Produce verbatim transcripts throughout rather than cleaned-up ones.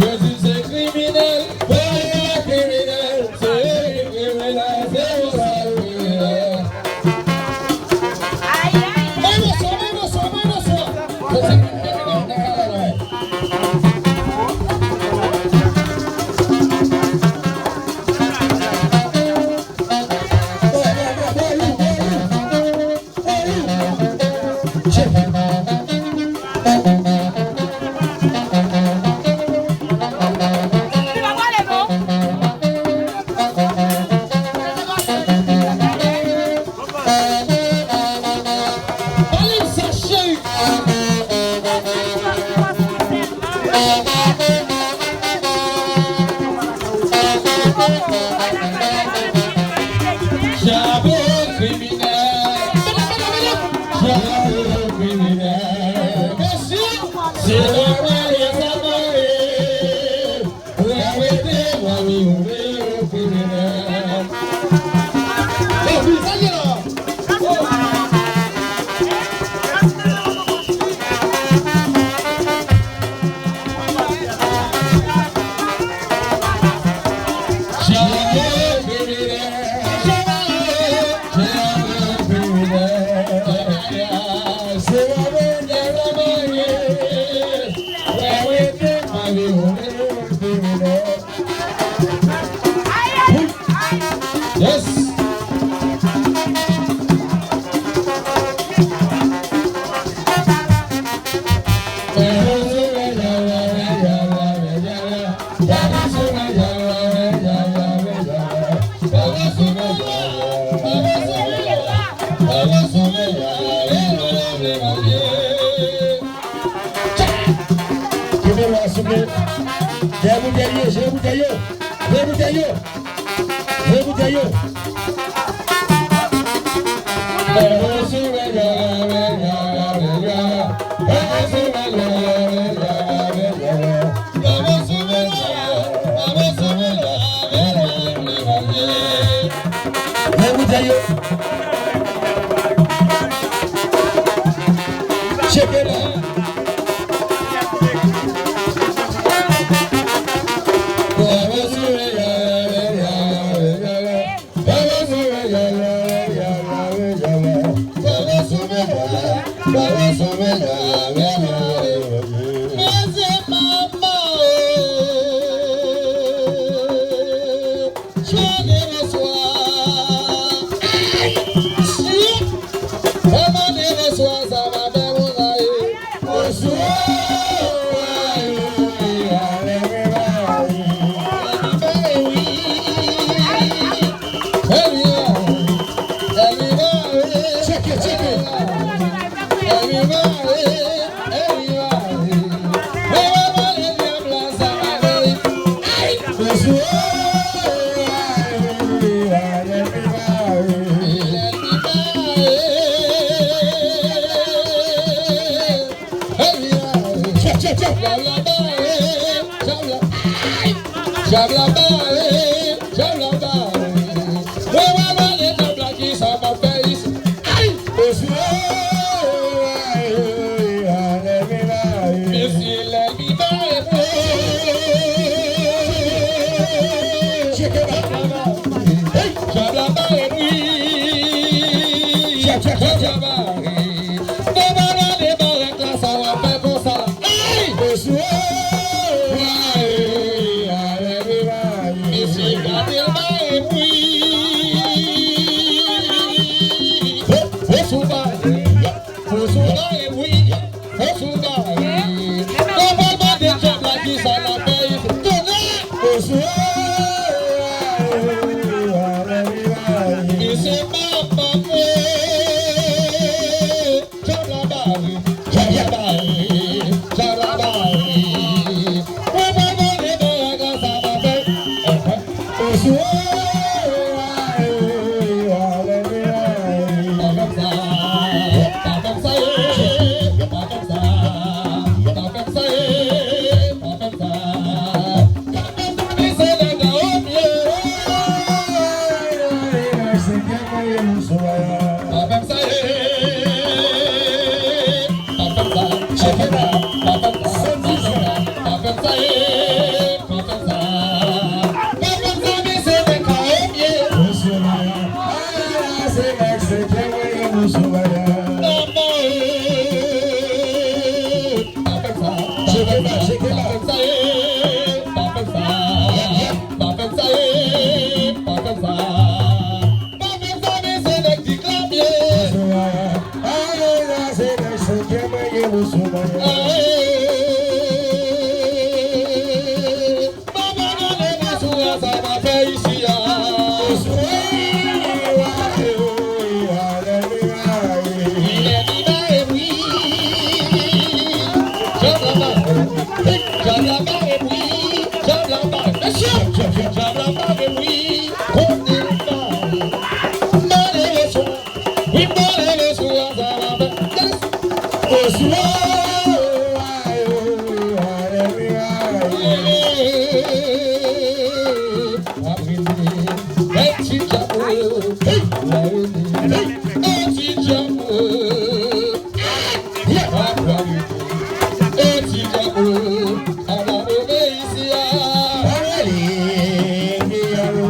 Yo di se kriminèl, kriminèl, se kriminèl, se kriminèl. Bay bonswa, bay bonswa, bay bonswa. Yo se kriminèl nan kanal la. Chapo kriminèl, chapo kriminèl. Mesye, se nòmal, sa mare. Ou arete manmi, ou vle kriminèl. Epi, sa ye la? Yes. Kenbe la, souple. Dèyè boutèy yo, jere boutèy yo. Jere boutèy yo. Jere boutèy yo. Jere boutèy yo. Tcheke la. Tcheke, tcheke. Djab la bare, djab la bare. Mwen wè lè djab la ki sa m ap fè isi. Ay! Mesye lènmi bare mwen. Djab la bare mwen. Djab la bare. Devan nan devan rèk la sa w ap fè konsa la. Ay! Mesye gade l bare mwen. Fò sou bare. Fò sou bare mwen. Fò sou bare. Devan nan devan rèk la ki sa l ap fè. Tonnen! Fò sou bare. Mesye papa mwen. Djab la bare, djab la bare, djab la bare. Mwen pa konnen bagay la sa va fè. Oswa, pa fè m sa, pa fè m sa, eh, pa fè m sa, pa fè m sa, eh, pa fè m sa. Ka fè sa, men se lè ta o pye. Pa fè m sa, eh, pa fè m sa, check it out. Pa fè m sa, pa fè m sa, eh, pa fè m sa. Pa fè m sa, men se nèg la, eh, yeah. Ay, ay, ay, se nèg, se kè mwen ye, mouchou, ay, ay. Manman, eh, pa fè m sa, check it out, check it out. Pa fè m sa, eh, pa fè m sa. Pa fè m sa, eh, pa fè m sa. Pa fè m sa, men se nèg ki klamye. Ay, ay, ay, se nèg senkyèm, mwen ye, mouchou, mwen ye. Ay, mwen pa konnen mouchou a sa m ap fè isi a. Mouchou, ay, ay, ay, ay, ay. Lè li bare bri. Djab la bare bri. Djab la bare bri. Djab la bare. Mesye! Djab la bare bri. Kote l bare. Mande mesye. Wi, mande mesye a sa va fè. Mesye! Ay, oh, ay, oh, ay, oh, ay, oh. Apre li, ti djab, hey, la, hey, ti djab. Ti djab, oh, pa rele, ti djab, oh, pa rele, ti djab, oh, pa rele,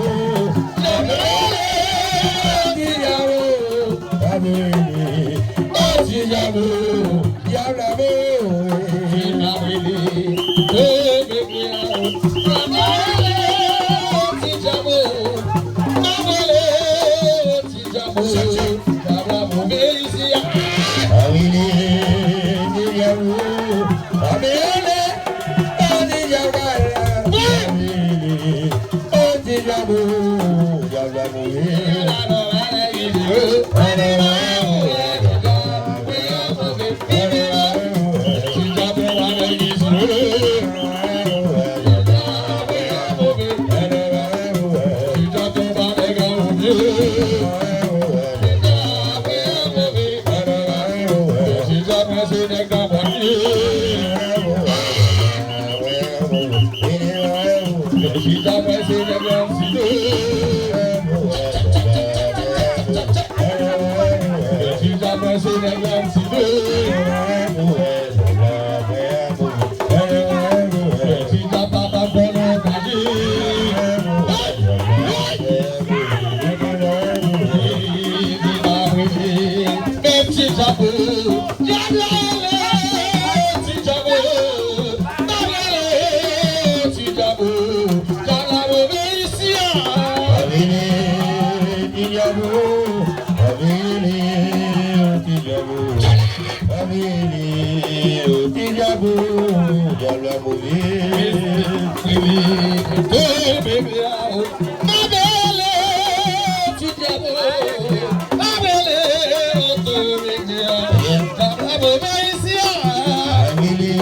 ti djab, oh, pa rele, ti djab, oh, pa rele, ti djab, oh, pa rele, oh, ti djab, oh, djab la mouri. Ti djab, o, ti djab, o, djab la move. Hey, bebe, a, o. Pa rele, ti djab, o. Pa rele, o, ti djab, o. Djab la move isi a. Pa rele,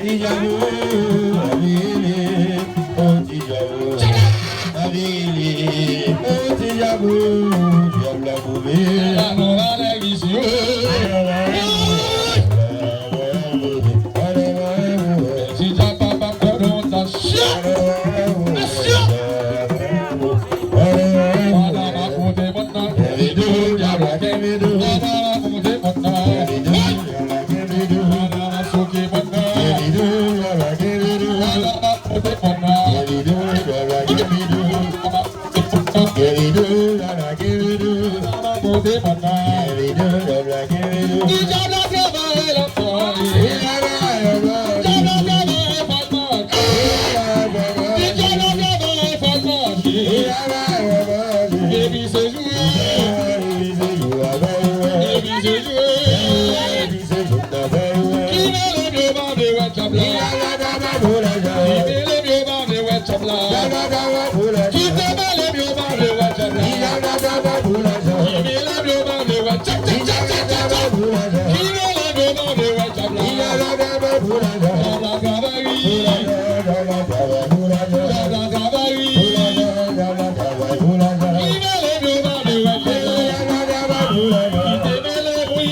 ti djab, o. Pa rele, o, ti djab, o. Pa rele, o, ti djab, o. Djab la move. Ti djab pa, pa konnen w ta chat. Mesye! Pandan m ap monte mòn nan. Pandan m ap monte mòn nan. Pandan m ap soke mòn nan. Pandan m ap monte mòn nan. Ti djab la travay anpil. Ti djab la travay fò. Ti djab la travay fò. Depi se joure. Depi se joure. Ki mele m yo pa vle wè djab la. Ki mele m yo pa vle wè djab la. Ki te mele m yo pa vle wè djab la. Ki mele m yo pa vle wè djab, djab, djab, djab, djab. Ki mele m yo pa vle wè djab la. Djab la travay wi. Djab la travay wi. Djab la travay wi. Ki mele m yo pa vle wè djab la. Ki te mele m wi.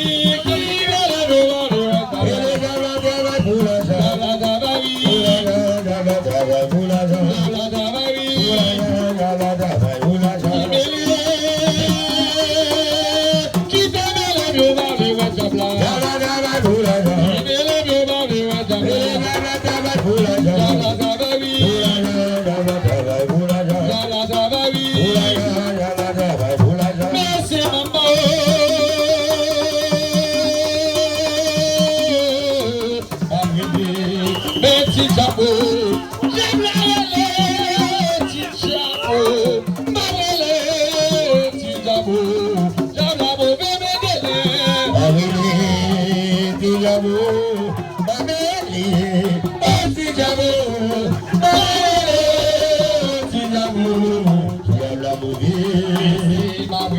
Ki mele m yo pa vle wè djab la. Djab la travay wi. Djab la travay wi. Djab la travay wi. Ki mele